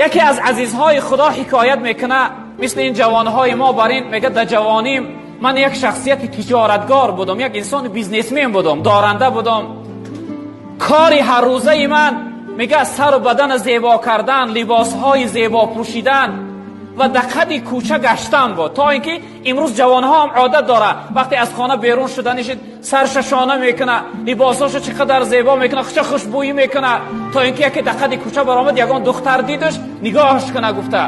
Яке аз азизҳои Худо ҳикоят мекунад, мисли ин ҷавонҳои мо бар ин мегӯяд: дар ҷавоним ман як шахсияти тиҷоратгор будам, як инсони бизнесмен будам, доранда будам. Кори ҳаррӯзаи ман, мегӯяд, сару бадан зебо кардан, либосҳои зебо пӯшидан ва дар қади кӯча гаштан буд. То инки имрӯз ҷавонҳо ҳам одат дорад, вақте аз хона берун шуданиш сарша шона мекунад, либосҳоша чӣ қадар зебо мекунад, чӣ хушбӯӣ мекунад, то инки яке дар қади кӯча баромад, ягон духтар дидаш, нигоҳаш кунад гуфта.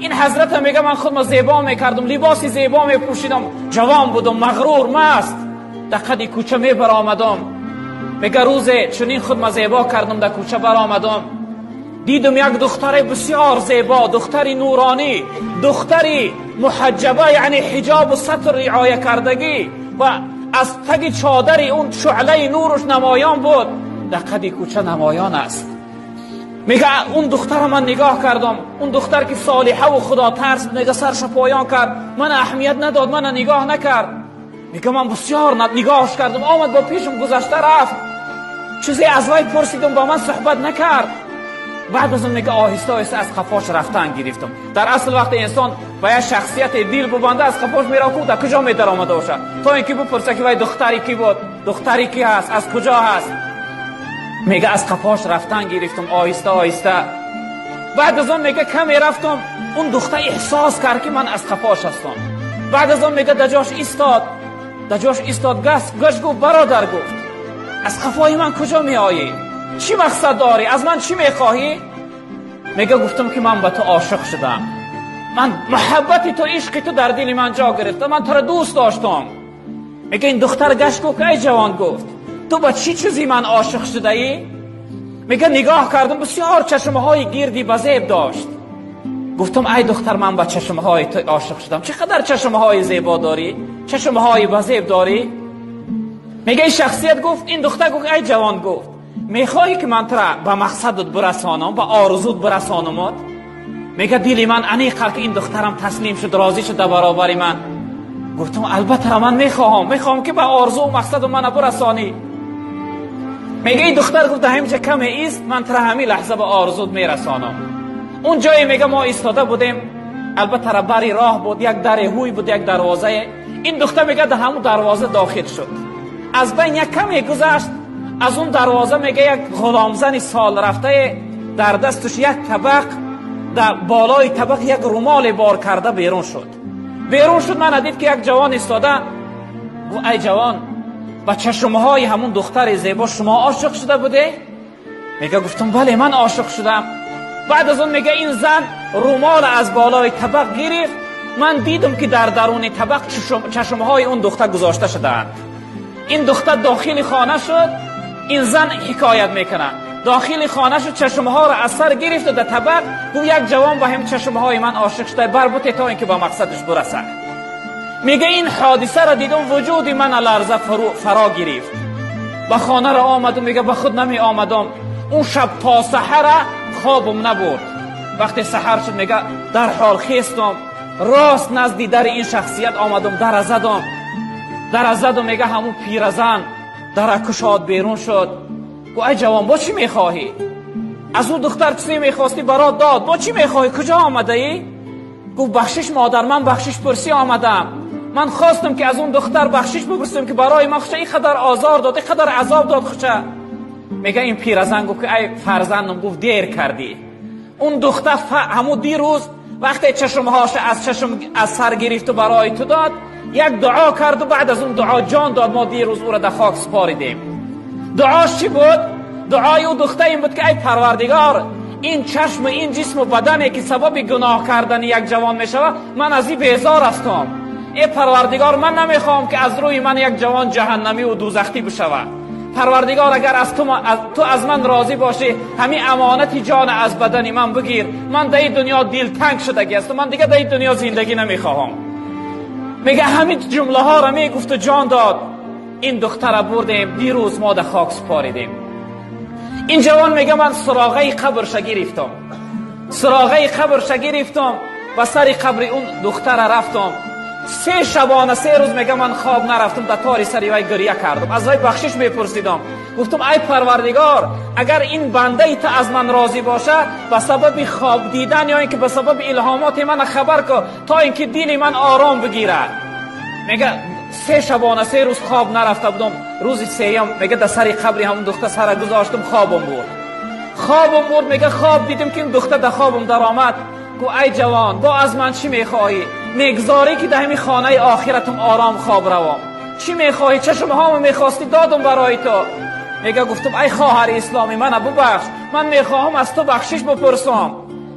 Ин ҳазрата мега: ман худро зебо мекардам, либоси зебо мепӯшидам, ҷавон будам, мағрур, маст, дар қади кӯча мебаромадам. Мега, рӯзе чунин худро зебо кардам, дар кӯча баромадам, дидам як духтари бисёр зебо, духтари нуронӣ, духтари муҳаҷҷаба, яъне ҳиҷобу сатр риоя кардагӣ, ва аз таги чодари он шуълаи нуруш намоён буд, дар қади кӯча намоён аст. Мега, он духтара ман нигоҳ кардам. Он духтар ки солиҳаву худотарс, мега, сарша поён кард, мана аҳамият надод, мана нигоҳ накард. Мега, ман бисёр нигоҳш кардам, омад, бо пешам гузашта рафт, чизе аз вай пурсидам, ба ман суҳбат накард. Баъд аз он, мега, оҳиста оҳиста аз қафош рафтан гирифтам. Дар асл вақте инсон ба як шахсияте дил бубанда, аз қафош мерав, ку дар куҷо медаромада бошад, то ин ки бипурса, ки вай духтари кӣ буд, духтари кӣ ҳаст, аз куҷо ҳаст. Мега, аз қафош рафтан гирифтам оҳиста оҳиста. Баъд аз он, мега, каме рафтам, он духтар эҳсос кард, ки ман аз қафош ҳастам. Баъд аз он, мега, дар ҷош истод, дар ҷош истод, гаш гуфт: «Бародар, — гуфт, — аз қафои ман куҷо меоӣ? Чӣ мақсад дорӣ? Аз ман чӣ мехоҳӣ?» Мега, гуфтам, ки ман ба ту ошиқ шудам, ман муҳаббати ту, ишқи ту дар дили ман ҷо гирифта, ман туро дӯст доштам. Мега, ин духтар гашт, гуфт: «Эй ҷавон, — гуфт, — ту ба чӣ чизи ман ошиқ шудаӣ?» Мега, нигоҳ кардам, бисёр чашмҳои гирди базеб дошт. Гуфтам: «Ай духтар, ман ба чашмҳои ту ошиқ шудам, чӣ қадар чашмҳои зебо дорӣ, чашмҳои базеб дорӣ». Мега, ин шахсият гуфт, ин духтар гуфт: «Ай ҷавон, — гуфт, — мехоҳӣ, ки ман тура ба мақсадат бирасонам, ба орзут бирасонамот?» Мега, дили ман аниқ кард, ки ин духтарам таслим шуд, розӣ шуд дар баробари ман. Гуфтам: «Албатта, ман мехоҳам, мехоҳам, ки ба орзу мақсаду мана бирасонӣ». Мега, ин духтар гуфт: «Ҳаминҷа каме ист, ман тура ҳамин лаҳза ба орзут мерасонам». Он ҷое, мега, мо истода будем, албатта бари роҳ буд, як дари ҳуй буд, як дарвозае. Ин духтар, мега, дар ҳамун дарвоза дохил шуд. Аз байн як каме гузашт, аз он дарвоза, мега, як ғуломзани сол рафтае дар дасташ як табақ, дар болои табақ як румоле бор карда берун шуд. Берун шуд, мана дид, ки як ҷавон истода. Гуфт: «Ай ҷавон, ба чашмҳои ҳамун духтари зебо шумо ошиқ шуда буде?» Мега, гуфтам: «Бале, ман ошиқ шудам». Баъд аз он, мега, ин зан румол аз болои табақ гирифт. Ман дидам, ки дар даруни табақ чашмҳои он духтар гузошта шудаанд. Ин духтар дохили хона шуд. Ин зан ҳикоят мекунад: дохили хона шуд, чашмҳоро аз сар гирифту дар табақ гуфт: «Як ҷавон ба ҳам чашмҳои ман ошиқ шуда, барбуте, то ин ки ба мақсадаш бирасад». Мега, ин ҳодисаро дидум, вуҷуди мана ларза фаро гирифт. Ба хонаро омадум, мега, ба худ намеомадам. Он шаб то саҳара хобам набурд. Вақте саҳар шуд, мега, дарҳол хестам, рост назди дари ин шахсият омадум, дара задам, дара задум. Мега, ҳамун пиразан дара кушод, берун шуд, гуфт: «Ай ҷавон, бо чӣ мехоҳӣ? Аз ӯ духтар чизе мехостӣ, барот дод, бо чӣ мехоҳӣ? Куҷо омадаӣ?» Гуфт: «Бахшиш, модар, ман бахшиш пурсӣ омадам. Ман хостам, ки аз он духтар бахшиш бипурсам, ки барои ман хуча ин қадар озор дод, ин қадар азоб дод хуча». Мега, ин пиразан гуфт, ки: «Ай фарзандам, — гуфт, — дер кардӣ. Он духтар ҳамун дирӯз вақте чашмҳоша аз чашм аз сар гирифту барои ту дод, як дуо карду баъд аз он дуо ҷон дод. Мо дирӯз ӯро дар хок супоридем. Дуош чӣ буд? Дуои ӯ духта ин буд, ки ай Парвардигор, ин чашму ин ҷисму бадане, ки сабаби гуноҳ кардани як ҷавон мешавад, ман аз ин безор ҳастам. Э Парвардигор, ман намехоҳам, ки аз рӯи ман як ҷавон ҷаҳаннамиву дӯзахтӣ бишавад. Парвардигор, агар аз ту аз ман розӣ бошӣ, ҳамин амонати ҷон аз бадани ман бигир. Ман дар ин дунё дилтанг шудагӣ ҳастам, ман дига дар ин дунё зиндагӣ намехоҳам». Мега, ҳамин ҷумлаҳоро мегуфту ҷон дод. Ин духтара бурдем, дирӯз мо дар хок супоридем». Ин ҷавон мега, ман суроғаи қабрша гирифтам, суроғаи қабрша гирифтам, ба сари қабри он духтара рафтам. 3 шабона 3 рӯз, мега, ман хоб нарафтам, дар тори сари вай гиря кардам, аз вай бахшиш мепурсидам. Гуфтам: «Ай Парвардигор, Агар ин бандаи ту аз ман розӣ боша, ба сабаби хоб дидан ё ин ки ба сабаби илҳомоти ман хабар кун, то ин ки дили ман ором бигирад. Мега, 3 шабона 3 рӯз хоб нарафта будам. Рӯзи сеюм, мега, дар сари қабри ҳамон духтар сара гузоштам, хобам бурд. Хобам бурд, мега, хоб дидам ки ин духтар дар хобам даромад. Гӯ: ай ҷавон, бо аз ман чӣ мехоҳӣ? Мегзорӣ ки дар ҳамин хонаи охиратам ором хоб равам. Чӣ мехоҳӣ? Чашмҳомо мехостӣ, додам барои ту. Мега, гуфтам: ай хоҳари исломӣ, мана бубахш, ман мехоҳам аз ту бахшиш бипурсам.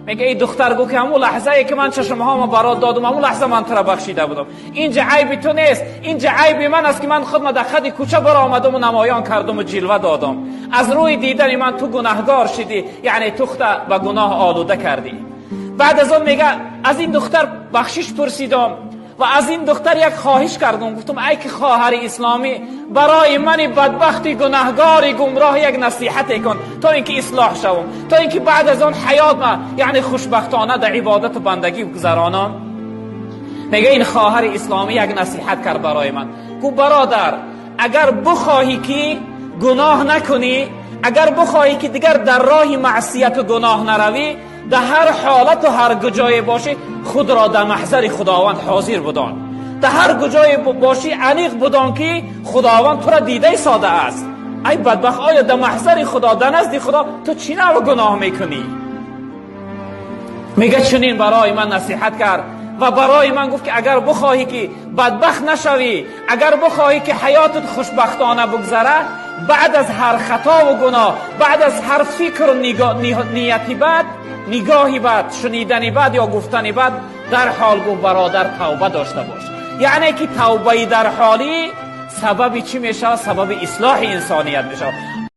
Мега, эй духтар, гӯ ки ҳамун лаҳзае ки ман чашмҳомо барот додам, ҳамун лаҳза ман тура бахшида будам. Инҷа айби ту нест, инҷа айби ман аст, ки ман худма дар хади кӯча баромадаму намоён кардаму ҷилва додам. Аз рӯи дидани ман ту гунаҳгор шидӣ, яъне ту худта ба гуноҳ олуда кардӣ. Баъд аз он, мега, аз ин духтар бахшиш пурсидам ва аз ин духтар як хоҳиш кардам. Гуфтам: ай ки хоҳари исломӣ, барои мани бадбахти гунаҳгори гумроҳ як насиҳате кун, то ин ки ислоҳ шавам, то ин ки баъд аз он ҳаёт ма, яъне хушбахтона дар ибодату бандагӣ гузаронам. Мега, ин хоҳари исломӣ як насиҳат кард барои ман. Гӯ: бародар, агар бухоҳӣ ки гуноҳ накунӣ, агар бухоҳӣ ки дигар дар роҳи маъсияту гуноҳ наравӣ, дар ҳар ҳолату ҳар куҷое бошӣ, худро дар маҳзари Худованд ҳозир будон. Дар ҳар куҷое бошӣ, аниқ будон, ки Худованд тура дидаи сода аст. Ай бадбахт, оё дар маҳзари Худо, дар назди Худо ту чӣ навъ гуноҳ мекунӣ? Мега, чунин барои ман насиҳат кард ва барои ман гуфт, ки агар бухоҳӣ ки бадбахт нашавӣ, агар бухоҳӣ ки ҳаётат хушбахтона бигзара, баъд аз ҳар хатову гуноҳ, баъд аз ҳар фикру нияти бад, нигоҳи бад, шунидани бад ё гуфтани бад, дар ҳол, гуфт, бародар, тавба дошта бош. Яъне ки тавбаи дар ҳолӣ сабаби чӣ мешавад? Сабаби ислоҳи инсоният мешавад.